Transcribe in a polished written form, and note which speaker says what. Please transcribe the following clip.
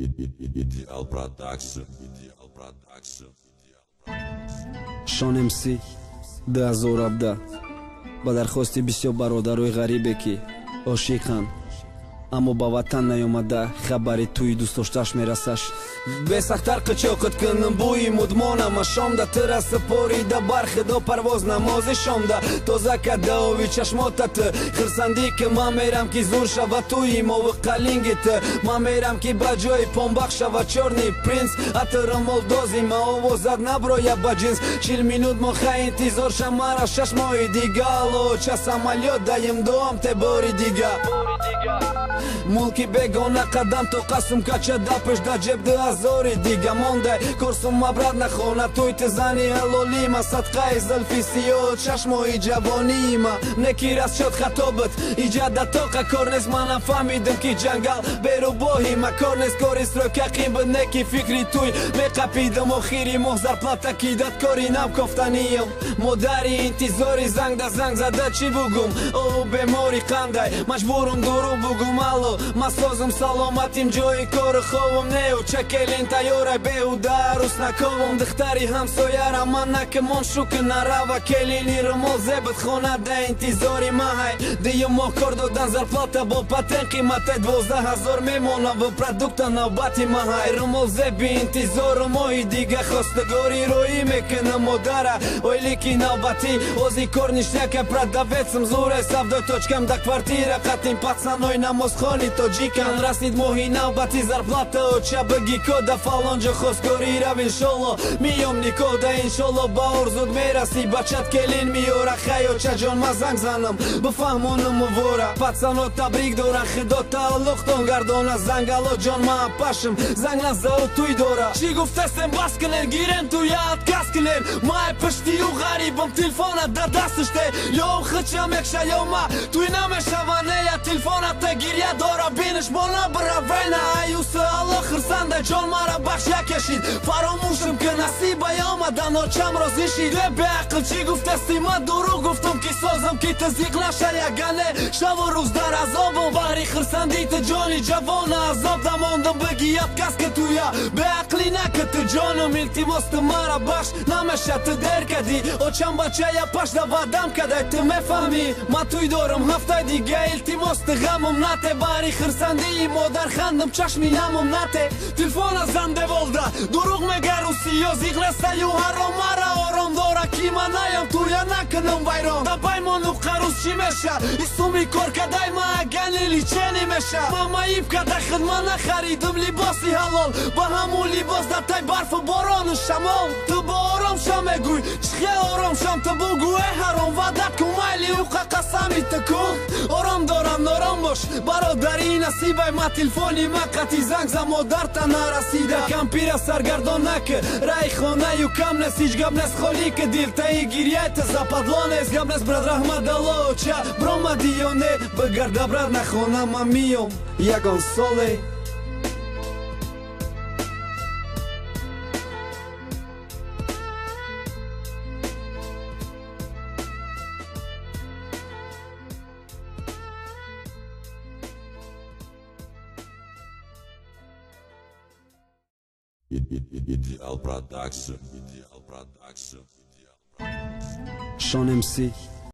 Speaker 1: Идеал Production. Идеал Production.
Speaker 2: Шон МС 2017 ба дархости бисёр бародарои ғарибе, ки ошиқанд, аммо ба ватан наёмада, хабари тӯи дӯстдоштааш мерасаш. Бесахтар қичоқит кунам, бӯи мудмонама шомда тира сипорида бархидо парвоз намози шомда тоза кадаови чашмота ту хирсандӣ, ки ман мерам, ки зур шава тӯи мову қалинги ту. Ман мерам, ки ба ҷои помбақ шава чёрный принц, атырумолдози ма овозат наброя ба ҷинс. 40 минут мо хай интизор шамара 6 моҳи дига. Алло, ча самолёт даем дуам те бори дига. Мулки бегона қадам то қасм кача дапеш да ҷеб 2000 дига монда корсум абрад нахона туй ти зани ҳалолима, садқаи зулфи сиёҳ, чашмои ҷавонима. Неки расчёт хато буд, иҷада тоқа кор нест. Манам фаҳмидим, ки ҷангал берубоҳи макор нест. Кори стройка қин буд, неки фикри туй меқапидим. Охири моҳ зарплата кидат, кори нав кофтаниям. Модари интизори занг да занг зада, чӣ бугум? О, бемори қандай, маҷбурум дурӯғ бугум. Алло, ма созум, саломатим, ҷои кору ховум неу чакелин тайёра беҳуда арӯс наковум. Духтари ҳамсояра ман накимон шуки нарава, келини румол зебит, хона да интизори маҳай. Дуюм моҳ кор додан, зарплата бо патент қимате 12 000 мемонам ва продукта навбати маҳай. Румол зеби интизору моҳи дига хостагорӣ роӣ мекунам модара ойлики навбатӣ. Ози кор ништяка, продавецм зуре савдо точкам да квартира қатим пацаной намозхони тоҷикан. Расид моҳи навбати зарплата, оча бигӣ кода фалонҷо хостгорӣ рав, иншолло миём никоҳ да, иншолло ба орзуд мерасӣ, бачат келин миёра. Хай, очаҷон, ма занг занам бифаҳмонам вора. Пацано табрик доран, худо тааллуқтон гардона. Зангало ҷон, ма пашм занг назау туй дора. Чӣ гуфтастем, бас кунен, гирем туя, отказ кунен. Май пиштию ғарибам, телефона да дасташте ё хичам якша ё ма туй намешава нея. Телефона та гиря дора, биниш бо набра вена аюса. Алло, хирсанда ҷон, мара бахш якешид, фаромӯшам ки насиба омадан, очам розӣ шид. Э, беақл, чӣ гуфтасти? Ма дурӯғ гуфтам, ки созам, ки ту зиқ наша. Ягане шаву рӯз дар азобам, баҳри хирсандӣ ту ҷони ҷавона азоб дамондам. Бигият кас ки туя беақлӣ наки ту, ҷонам, илтимос, ту мара бахш, намеша, ту дер кадӣ. Очам бачая пашда ваъдам кадай, ту мефаҳмӣ, ма туй дорам ҳафтаи дига. Илтимос, ту ғамам нате, баҳри хирсандии модар хандам, чашми намам нате. Телефона зан деволда, дурӯғ мега русиё, зиқ нестаю ҳаром, мара ором дора, ки ма наям туя накунам вайрон. Да паймону қарус чӣ меша? Исуми кор кадай ма агани личени меша. Ма маиб када худ, ма нахаридим либоси ҳалол, ба ҳамун либос дар тай барфу борону шамол. Ту бо ором шам мегӯй, чӣ хел ором шам, ту бугӯ? Э ҳаром, ваъдат кун, майли уқа қасами ту кун. Ором дорам, нором бош, бародари, насибай ма. Телефони ма қати занг за, модарта нарасида. Кампира саргардон наки, раи хонаю кам нест, ҳеҷ гап нест, холӣ ки дил таи гиряйта западло нест, гап нест, брат, раҳмат. Алло, оча, бромадӣ ё не? Бигарда, брат, на хона ман миём ягон соле.
Speaker 1: Идеал Production. Идеал Production.
Speaker 2: Шон МС.